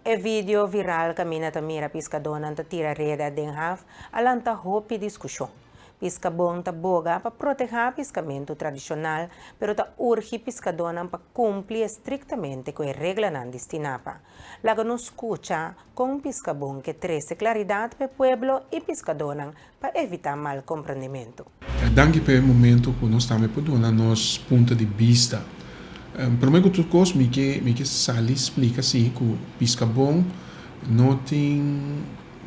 E video viral kaminda ta mira piskadónan ta tira reda den haf a lanta hopi diskushon. Piskabon ta boga pa protehá piskamentu tradishonal, pero ta urgi piskadónan pa kumpli estriktamente ku e reglanan di Stinapa. Laga nos skucha kon Piskabon ke trese klaridat pa e pueblo i piskadónan pa evitá mal komprendementu. Danki pa e momento ku nos tambe por duna nos punto di bista. Promé ku tur kos mi ke mi ke sali splika si ku Piskabon no tin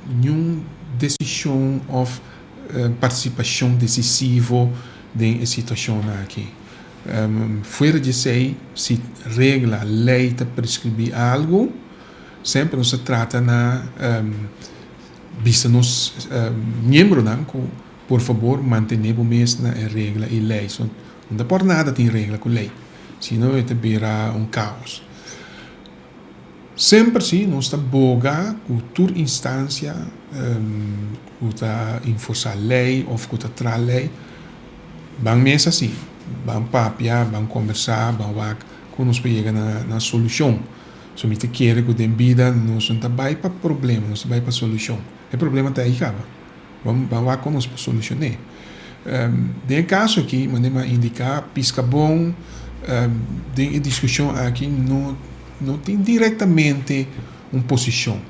niun desishon òf partisipashon desisivo den e situashonnan aki. Fuera di esei si regla, lei ta preskribí algu, semper nos ta trata na Bisa nos miembronan ku por fabor mantené bo mes na e regla i lei. So, no ta por nada tin regla ku lei, sino e ta bira un kaos. Semper si nos ta boga ku tur instansia ku ta enforsá lei òf ku ta traha lei, ban mes asi, ban papia, ban kombersá, ban wak ku nos por yega na solushon. So mi ta kere ku den bida nos no ta bai pa problema, nos ta bai pa solushon. E problema ta ei kaba. Ban ban wak kon nos por solushon'é. Den e kaso aki, manera mi a indiká, Piskabon den e diskushon aki no no tin direktamente un posishon.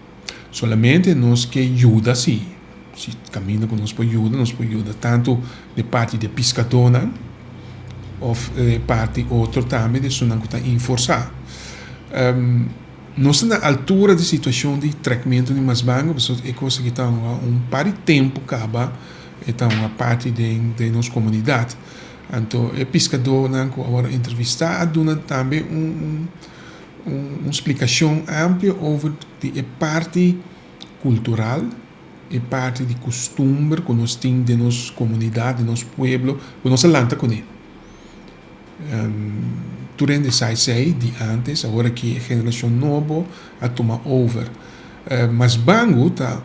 Solamente nos ke yuda sí. Si kaminda ku nos por yuda, nos por yuda tantu di parti di e piskadónan òf di parti otro tambe di esunnan ku ta inforsá. Nos ta na altura di situashon di trekmentu di masbango pasobra e kos aki ta un par di tempu kaba e ta un parti den nos komunidat. Anto e piskadónan ku a wòrdu entrevistá a duna tambe un un splikashon amplio over di e parti kultural. E parti di kustumber ku nos tin den nos komunidat, den nos pueblo, ku nos a lanta kuné. Tur hende sa esei di ántes, awor aki e generashon nobo a tuma over. Mas bangu ta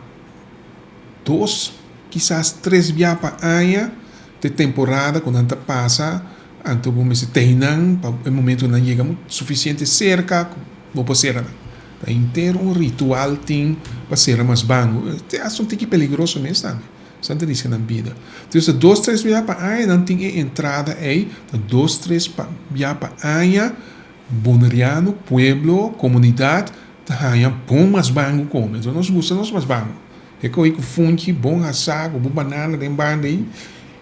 dos, kisas tres bia pa aña ta e temporada ku nan ta pasa, anto bo mester tei nan pa e momento ku nan yega sufisiente serka ku bo por sera nan. Ta henter un ritual tin pa sera mas bangu. Te hasta un tiki peligroso mes tambe. Esnan ta riska nan bida. Entonces ta dos tres bia pa aña nan tin e entrada ei. Ta dos tres pa bia pa aña Boneriano, pueblo, komunidat ta haña bon mas bangu kome. Entonces nos gusta nos mas bangu. E kohe ku funchi bon hasá ku bo banana den banda ei,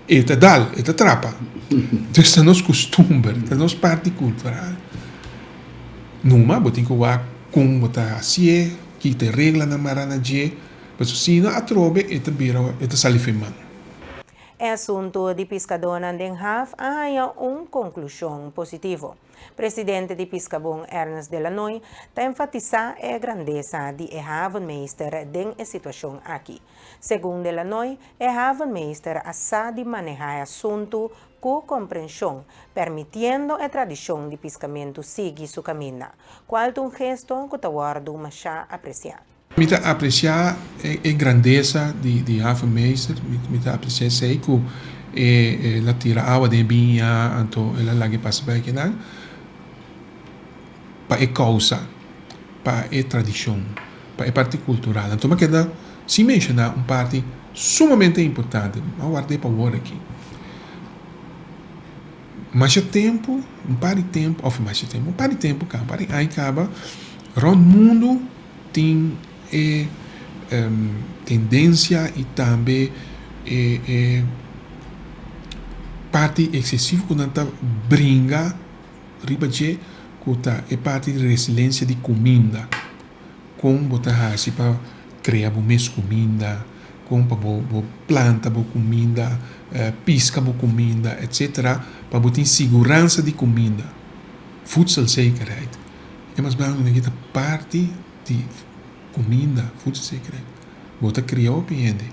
e ta dal, e ta trapa. Entonces ta nos kustumber, ta nos parti kultural. Numa bo tin ku wak kon bo ta hasié, ki ta e reglanan mará na dje, pasobra si no atrobe e ta bira, e ta sali fen man. E asuntu di piskadónan den haf a haña un konklushon positivo. Presidente di Piskabon Ernest de Lanoy ta enfatisá e grandesa di e havenmeester den e situashon aki. Segun de Lanoy, e havenmeester a sa di manehá e asuntu Ku komprenshon, permitiendo e tradishon di piskamentu sigui su kaminda, kual ta un gesto ku ta wòrdu mashá apresiá. Mi ta apresiá e grandesa di havenmeester, mi ta apresiá esei ku el a tira awa den e biña anto el a laga e pasa bai kinan pa e kousa, pa e tradishon, pa e parti kultural. Anto mi a keda sin menshoná un parti sumamente importante, mi a ward'é pa wor aki. Masha tempu, un par di tempu, òf masha tempu, un par di tempu kaba, un par di aña kaba, rònt mundu tin e tendensia i tambe e e parti eksesivo ku nan ta bringa riba dje ku ta e parti di resilensia di kuminda. Kon bo ta hasi pa krea bo mes kuminda, kon pa bo bo planta bo kuminda, piska bo kuminda, etsetera, pa bo tin siguransa di kuminda, voedselzekerheid. E mas blanco aki ta parti di kuminda, voedselzekerheid. Bo ta kria hopi hende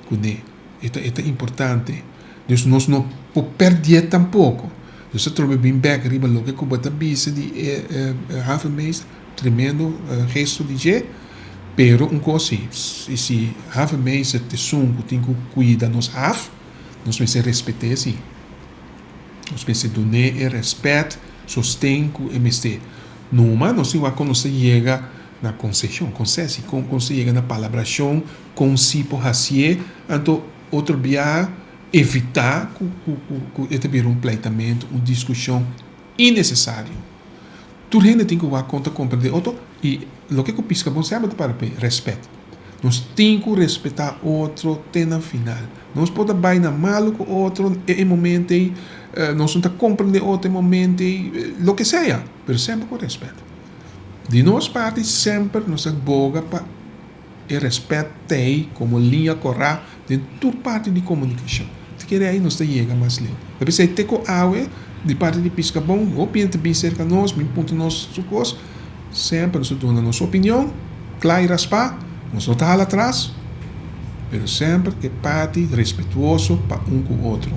kuné. E ta e ta importante. Dus nos no por perdié tampoko. Dus ta trobe bin bek riba loke ku bo ta bisa di e havenmeester, tremendo gesto di dje, pero un kos si, si havenmeester ta esun ku tin ku kuida nos haf, nos mester respet'é si. Nos mester dun'é e rèspèt, sosten ku e mester. Numa nos tin wak kon nos ta yega. Na konseshon, konsesi, kon kon yega na palabrashon, kon si por hasié, anto otro bia evitá ku e ta bira un pleitamentu, un diskushon innesesario. Tur hende tin ku konta komprendé otro i loke ku Piskabon semper ta para p'e, rèspèt. Nos tin ku respetá otro te na final. Nos por ta bai na malu ku otro e momento ei, nos no ta komprendé otro e momento ei, loke sea, pero semper ku rèspèt. Di nos parti semper nos a boga pa e rèspèt t'ei komo liña kòrá den tur parti di komunikashon. Ta kere ei nos ta yega mas leu. Ta p'esei te ku awe di parti di Piskabon hopi hende ta bin serka nos, bin puntra nos su kos, semper nos ta duna nos opinion, kla i raspá, nos no ta hala atras, pero semper e parti respetuoso pa un ku otro.